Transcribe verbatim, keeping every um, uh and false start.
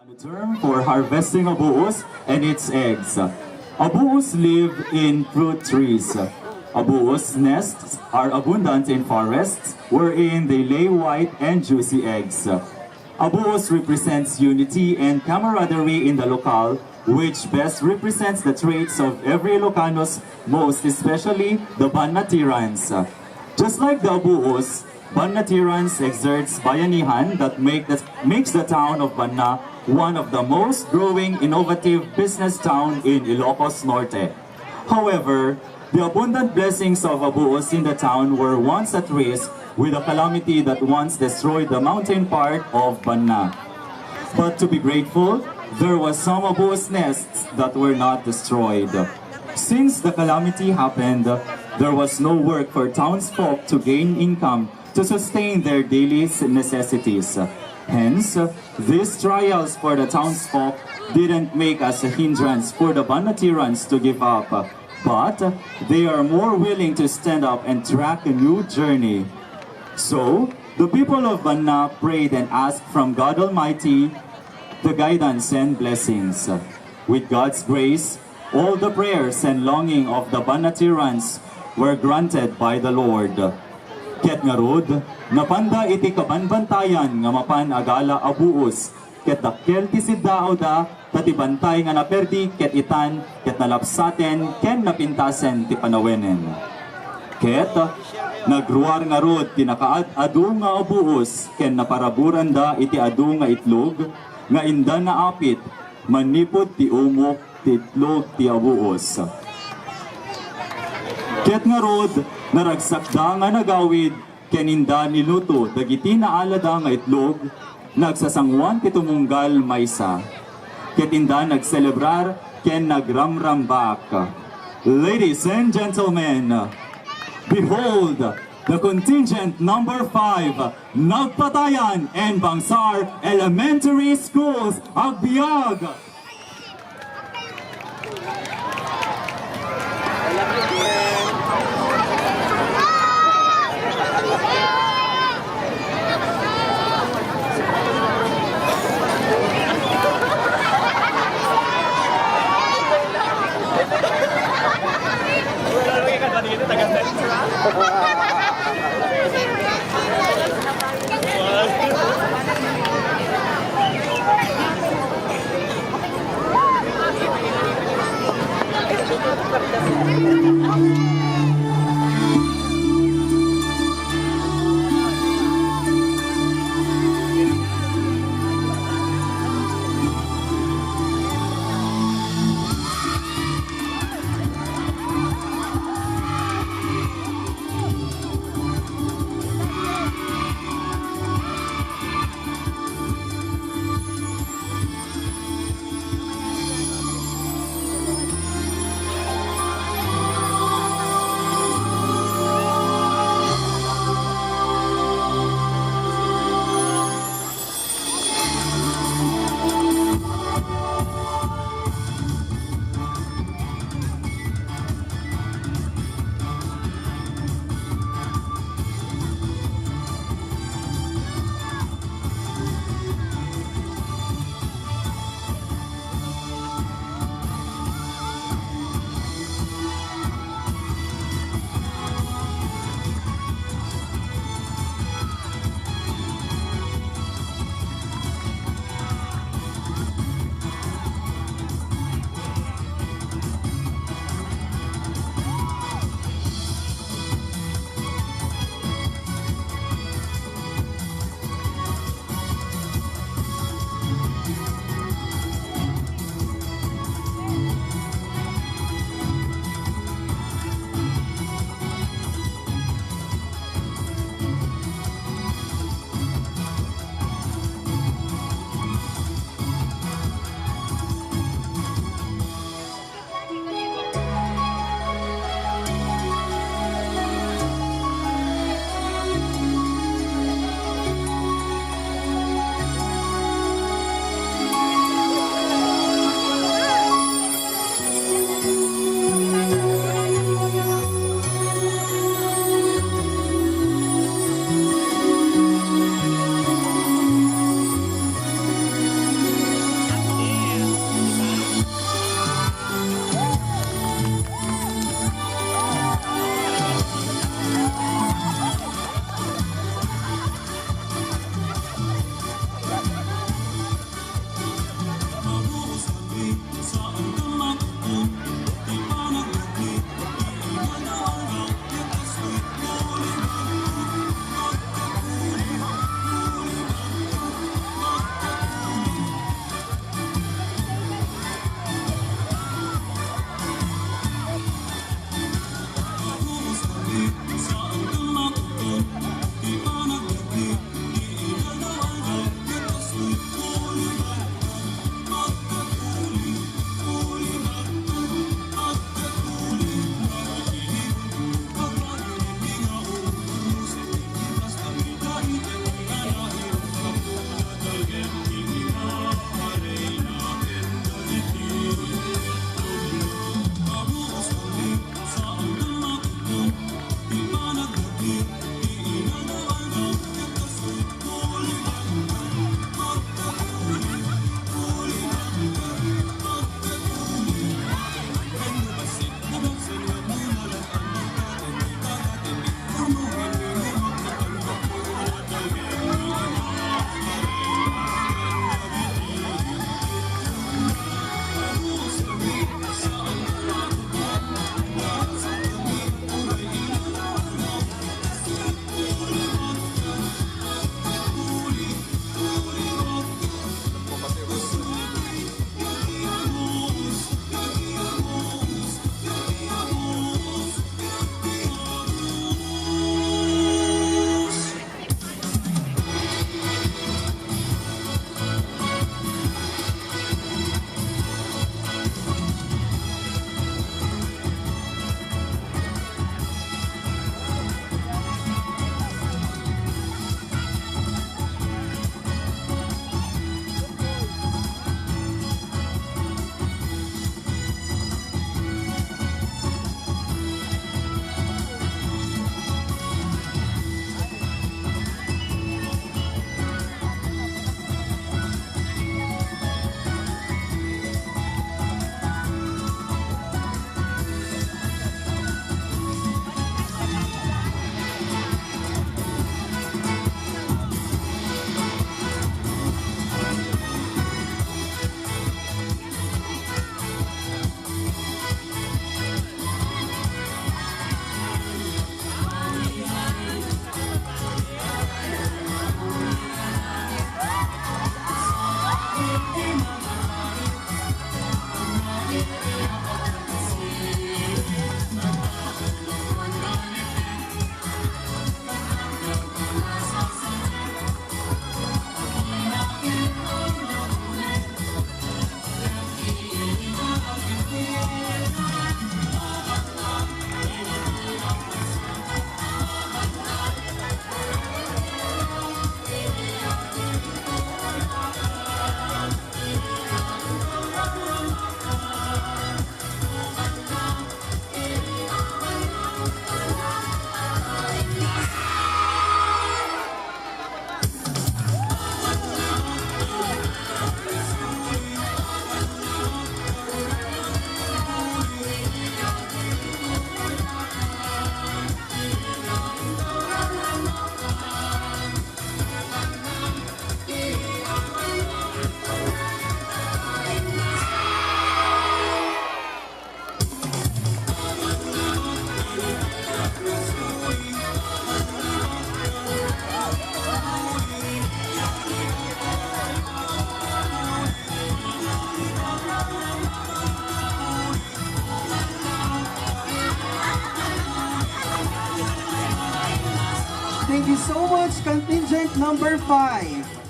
A term for harvesting abuos and its eggs. Abuos live in fruit trees. Abuos nests are abundant in forests wherein they lay white and juicy eggs. Abuos represents unity and camaraderie in the locale, which best represents the traits of every Ilocanos, most especially the Bannatirans. Just like the Abuos, Bannatirans exerts bayanihan that make the, makes the town of Banna one of the most growing innovative business town in Ilocos Norte. However, the abundant blessings of Abuos in the town were once at risk with a calamity that once destroyed the mountain part of Banna. But to be grateful, there was some Abuos nests that were not destroyed. Since the calamity happened, there was no work for townsfolk to gain income to sustain their daily necessities. Hence, these trials for the townsfolk didn't make as a hindrance for the Bannatirans to give up, but they are more willing to stand up and track a new journey. So, the people of Banna prayed and asked from God Almighty the guidance and blessings. With God's grace, all the prayers and longing of the Bannatirans were granted by the Lord. Ket ngarud, napanda iti kabanbantayan nga mapan agala a buos, ket dakkel ti siddaawda, ta ti bantay nga naperdi ket itan ket nalapsaten ken napintasen ti panawenen. Ket nagruar ngarud ti nakaad-adu nga abuos ken naparaburanda iti adu nga itlog nga inda naapit manipud ti umok ti itlog ti abuos. Ket ngarud, naragsakda nga nagawid ken inda niluto dagiti naalada nga itlog, nagsasanguan ti tumunggal maysa. Ket inda nagselebrar ken nagramrambak. Ladies and gentlemen, behold the contingent number five, Nagpatayan and Bangsar Elementary Schools, agbiag. Thank you so much, contingent number five.